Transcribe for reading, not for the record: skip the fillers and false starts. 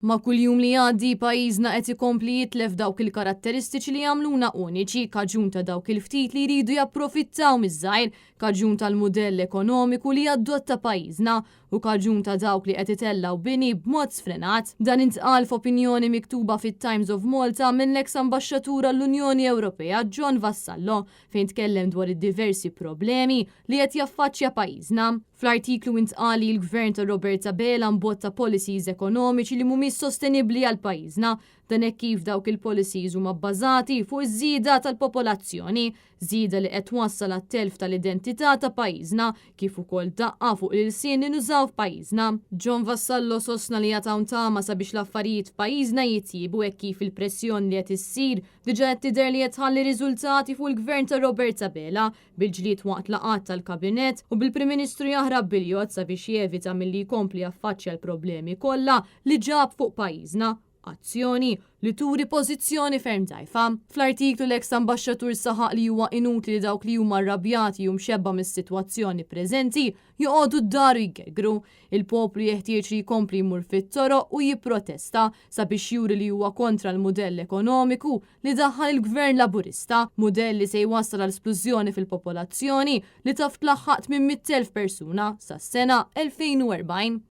Ma' kull jum li jgħaddi, pajjiżna qed ikompli jitlef dawk il-karatteristiċi li jagħmluna uniċi, kaġun ta' dawk il-ftit li jridu japprofittaw miż-żgħir, kaġun tal-mudell ekonomiku li adotta pajjiżna u kaġun ta' dawk li qed itellgħu bini b'mod sfrenat. Dan intqal f'opinjoni miktuba fit-Times of Malta mill-eks ambaxxatur għall-Unjoni Ewropea John Vassallo, fejn tkellem dwar id-diversi problemi li qed jaffaċċja pajjiżna. Fl-artiklu intqal li l-gvern ta' Robert Abela mbotta policies ekonomiċi li mhumiex sostenibbli għal pajjiżna. Dan hekk kif dawk il-policies huma bbażati fuq iż-żieda tal-popolazzjoni, żieda li qed twassal għat-telf tal-identità ta' pajjiżna kif ukoll daqqa fuq l-ilsien li nużaw f'pajjiżna. John Vassallo sostna li għad hawn tama sabiex l-affarijiet f'pajjiżna jitjiebu hekk kif il-pressjoni li qed issir diġà qed tidher li qed tħalli riżultati fuq il-gvern ta' Robert Abela, bil-ġlied waqt laqgħat tal-Kabinett u bil-Prim Ministru jaħrab bil-jott sabiex jevita milli jkompli jaffaċċja l-problemi kollha li ġab fuq pajjiżna, azzjoni li turi pożizzjoni ferm dgħajfa. Fl-artiklu l-eks ambaxxatur saħaq li huwa inutli li dawk li huma rrabjati u mxebba mis-sitwazzjoni preżenti joqogħdu d-dar u jgergru. Il-poplu jeħtieġ li jkompli jmur fit-toroq u jipprotesta sabiex juri li huwa kontra l-mudell ekonomiku li daħħal il-Gvern Laburista, mudell li se jwassal għal splużjoni fil-popolazzjoni li taf tlaħħaq 800,000 persuna sas-sena 2040.